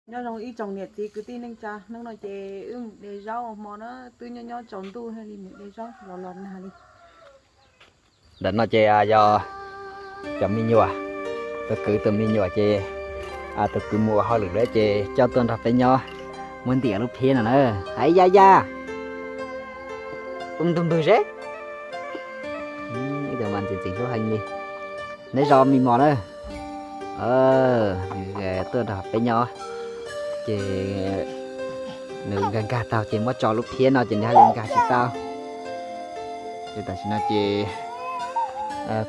Nyob zoo ib tsoom niam txiv kwv tij neej tsa, hnub no ces wb mus de zaub ua hmo na, twb nyob nyob tsaus ntuj thiaj li mus de zaub los los nag li. Ntawm no ces yog cov me nyuam, tus kwv tus me nyuam ces tus kwv mus ua hauj lwm lawm ces coj tuaj nrog peb nyob muab ntiam lub phiab no na. Hais ya ya, ua ntug ntug seb. Ib tug mas ntxim ntxim hlub heev li. Neb zov me mos na. Nws tuaj nrog peb nyob ces nws nkag nkag tau ces muab tso lub phiab no ces nws haj li nkag tsis tau. Ces tam sim no ces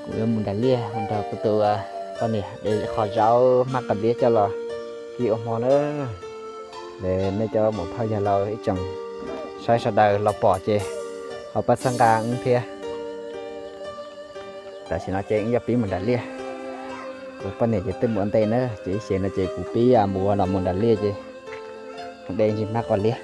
kuv yuav mus nram liaj mus nrog kuv tus poj niam de qho zaub hmab qos liab coj los kib ua hmo na. Nej cov muam phauj yawg laus ib tsoom saib sawv daws los pom ces ho pab txhawb nqa wb thiab. Tam sim no ces wb yuav pib mus nram liaj. Kuv poj niam ces twb mus ua ntej na, ces ib xyem no ces kuv pib mus ua los mus nram liaj ces de ntsis hmab qos liab.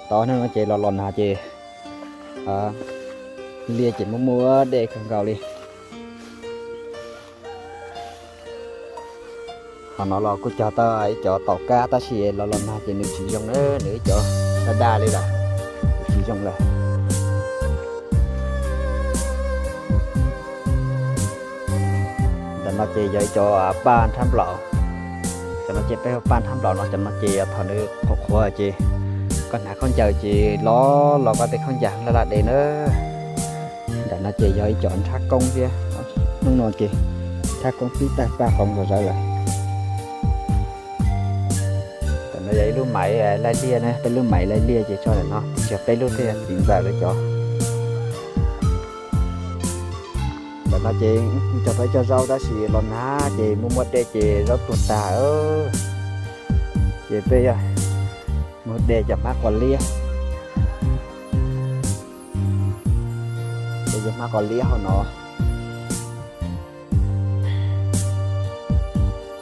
Tau hnub no ces los los nag ces liaj ces muaj muaj dej kawg nkaus li. Qhov no los kuj cog tau ib cov taum kab tab sis los los nag ces nws tsis zoo na, nws ib cov daj daj li lawm, nws tsis zoo lawm. Ntawm no ces yog ib cov paj nrhab nplaum. Cov no ces peb hu paj nrhab nplaum no, cov no ces yog thaum nws qhuav qhuav ces koj hnav khaub ncaws ces los los koj tej khaub ncaws laj laj de na. Ntawm no ces yog ib cov nrhab koob thiab. Hnub no ces nrhab koob pib tawg paj qhov nkaus zawv lawm. Ntawm no yog ib lub maiv laij liaj na, peb lub maiv laij liaj ces tso ntawm no, tsis yog peb lub thiab, txiv ntxawm lawv cov. Ntawm no ces kuj cog tau ib co zaub tab sis los nag ces muaj muaj dej ces zaub tuag tag. Ces peb yog mus de cov hmab qos liab. Ces cov hmab qos liab hauv no.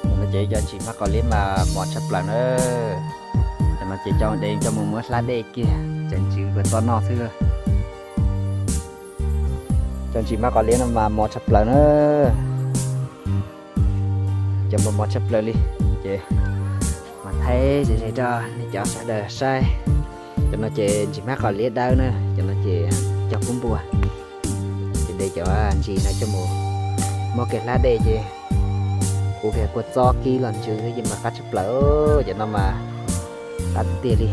Ntawm no ces cov ntsis hmab qos liab mas mos tshaj plaws na. Ntawm no ces cov de coj mus muab hlab dej kiag, cov ntsis yuav txob noj xwb. Cov ntsis hmab qos liab no mas mos tshaj plaws na. Cov mas mos tshaj plaws li. Ces mas thaij ze ze rau nej cov sawv daws saib. Cov no ces ntsis hmab qos liab dawb na, cov no ces cog pub npua. Ces de cov ntsis no coj mus muab kiag hlab dej ces ua kiag kua txob kib los ntsws xwb ces mas qab tshaj plaws, cov no mas qab tiag tiag li.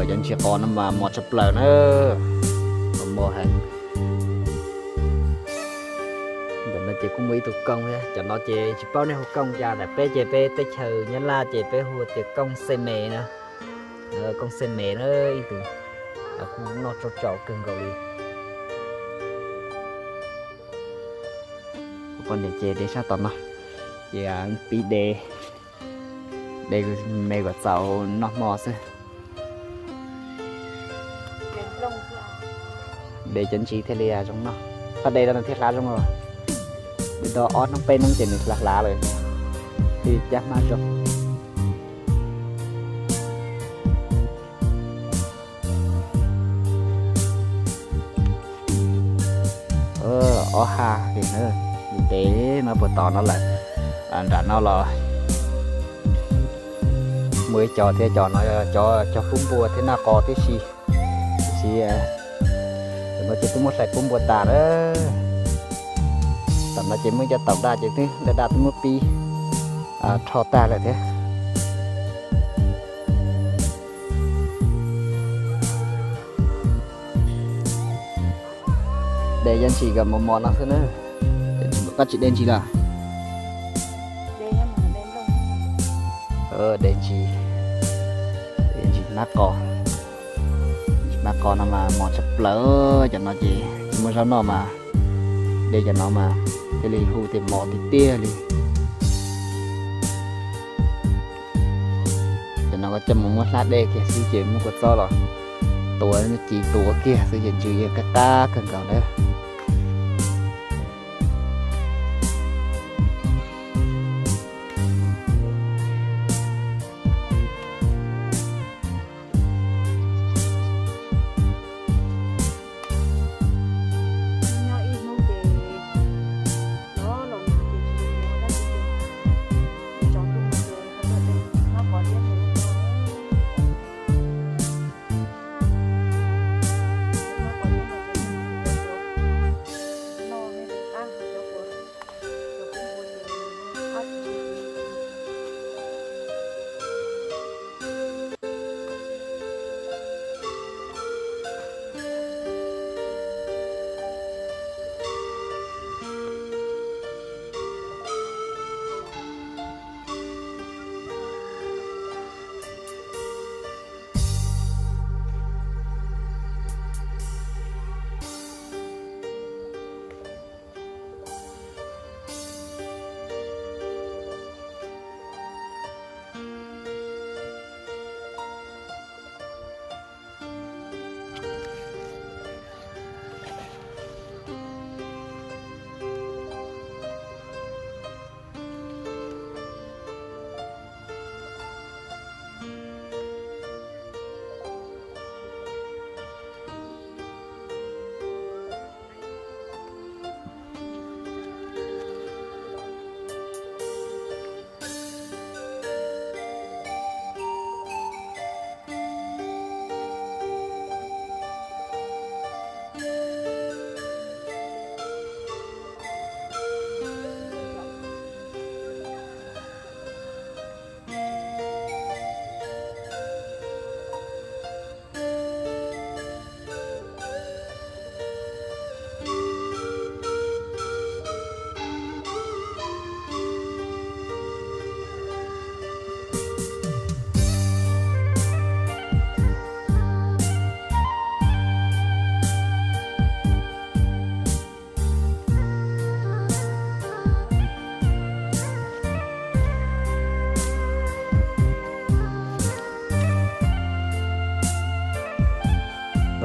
Cov ntsis qos no mas mos tshaj plaws na, mos heev. Ntawm no ces kuj muaj ib tug kooj thiab, cov no ces tsis paub nej hu kooj cas, ntawm peb ces peb teb chaws Nyab Laj ces peb hu tias kooj xe me na. Kooj xe me na, ib tug kuj noj tsau tsau kawg nkaus li. Poj niam ces de sab tom no, ces pib de, de me kom txaus noj hmo xwb. De cov ntsis thiaj li zoo noj, koj de rau nws thiaj hlav zoo os. De tau ob hnub peb hnub ces nws hlav hlav lawm, thiaj cab hmab zoo. Ob ha li na, de no puag tod no lawm. Nram no los muaj ib co thiab, cov no cov cog pub npua thiab noj qos tib si. Tiam sis tam no ces twb muab hlais pub npua tas lawm. Tam no ces muaj ib co taum daj ces twb daj daj twb muab pib rho tag lawm thiab. De cov ntsis kom mos mos no xwb na. Koj tsis de ntsis los? De ntsis, de ntsis hmab qos. Ntsis hmab qos no mas mos tshaj plaws, cov no ces tsis muaj zaub noj mas de cov no mas thiaj li hu tias mos tiag tiag li. Cov no koj coj mus muab hlab dej kiag xwb ces muab kua txob los Tuav ci tuav kiag xwb ces ntsws yeej qab qab kawg nkaus na.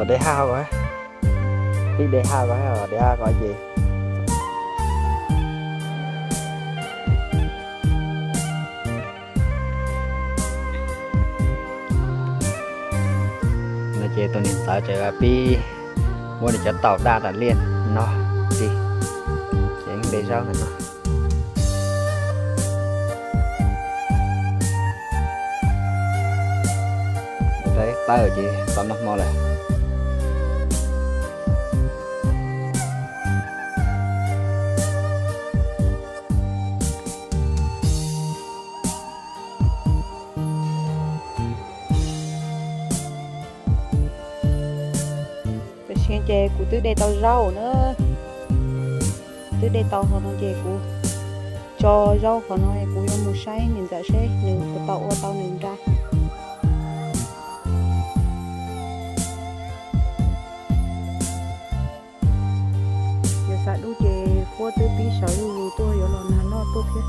Los dej haj ko, pib dej haj ko, dej haj ko ces no ces tus niam ntxawm tseem pib muab nws cov taum daj tas liaj no, ces de zaub ntawm no. Tawm ces tau noj hmo lawm. Tam sim ces kuv twb de tau zaub na. Twb de tau hauv no ces kuv tso zaub hauv no, kuv yuav mus saib niam ntxawm seb nws puas tau ua tau nws nra. Yog xav dub ces huab twb pib sawv zuj zus tuaj yuav los nag noj tuaj thiab.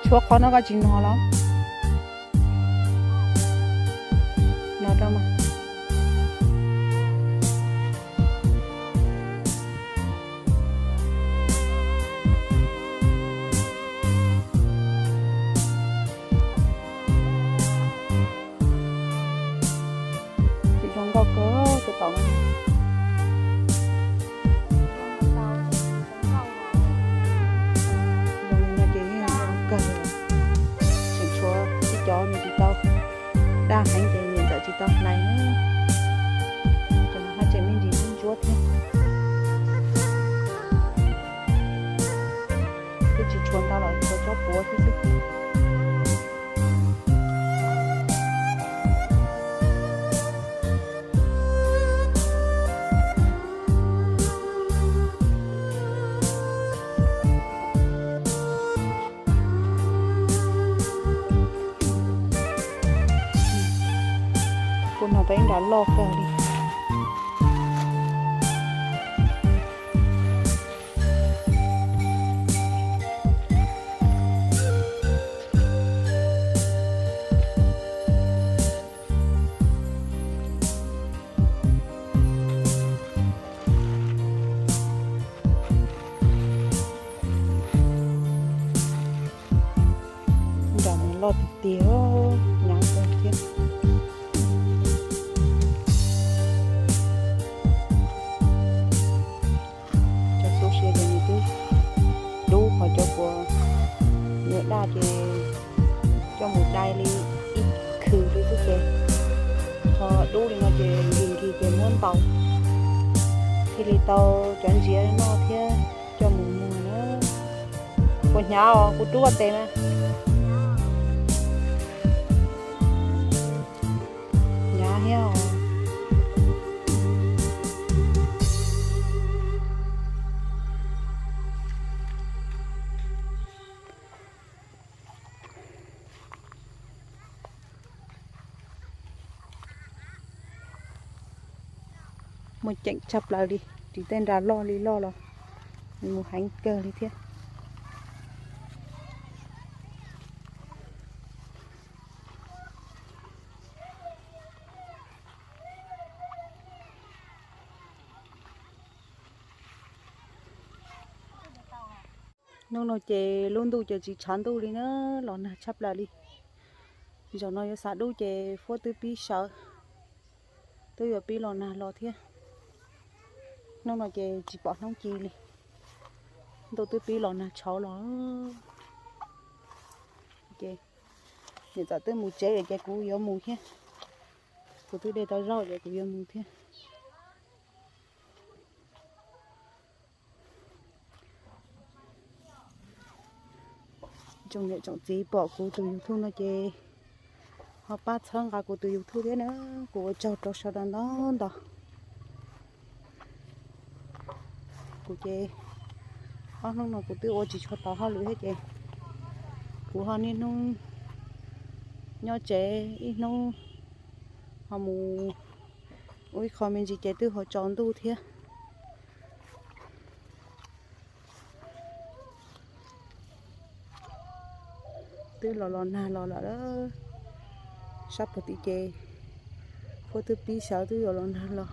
Tshuav qhov no koj tsis no los? No rau mas. Tsis zoo nkauj kawg tus taum no. Zoo li no ces yeej zoo kawg. Tseem tshuav ib cov nws tsis tau daj heev ces niam ntxawm tsis tau hlais na. Cov no haj tseem me ntsis ntsuab ntsuab thiab. Twb tsis tshuav ntau lawm, tshuav tsob puav thiab xwb. No tau ib nra loj kawg li. Nram no loj tiag tiag, hnyav kawg thiab. Cov xub siab ces nws twb dub, qhov cov puas nyuam daj ces coj mus dai li ib khw li xwb ces qhov dub li no ces nkig nkig ces muab ntaus thiaj li tau cov ntsiav noj thiab coj mus muag na. Puas hnyav os, kuv rub ua tes mas. Hnyav thiab os. Muaj ceem tshaj plaws li, ris tej nra loj li loj los nws mus heev kawg li thiab. Hnub no ces lub ntuj ces tsis tshav ntuj li na, los nag tshaj plaws li. Zaum no yuav xav dub ces fuab twb pib sawv, twb yuav pib los nag los thiab. Hnub no ces tsis pom hnub ci li, ntuj twb pib los nag tshauv los. Ces niam txawm twb mus tsev lawm ces kuv yuav mus thiab, kuv twb de tau zaub ces kuv yuav mus thiab. Tsoom niam tsoom txiv pom kuv tus YouTube no ces ho pab txhawb nqa kuv tus YouTube thiab na, kuv ua tsaug rau sawv daws ntau ntau. Kuv ces ob hnub no kuv twb ua tsis tshua tau hauj lwm thiab ces kuv ho niaj hnub nyob tsev ib hnub, ho mus ua ib qho me ntsis ces twb ho tsaus ntuj thiab. Twb los los nag los lawm, sab puag tim ces fuab twb pib sawv twb yuav los nag los.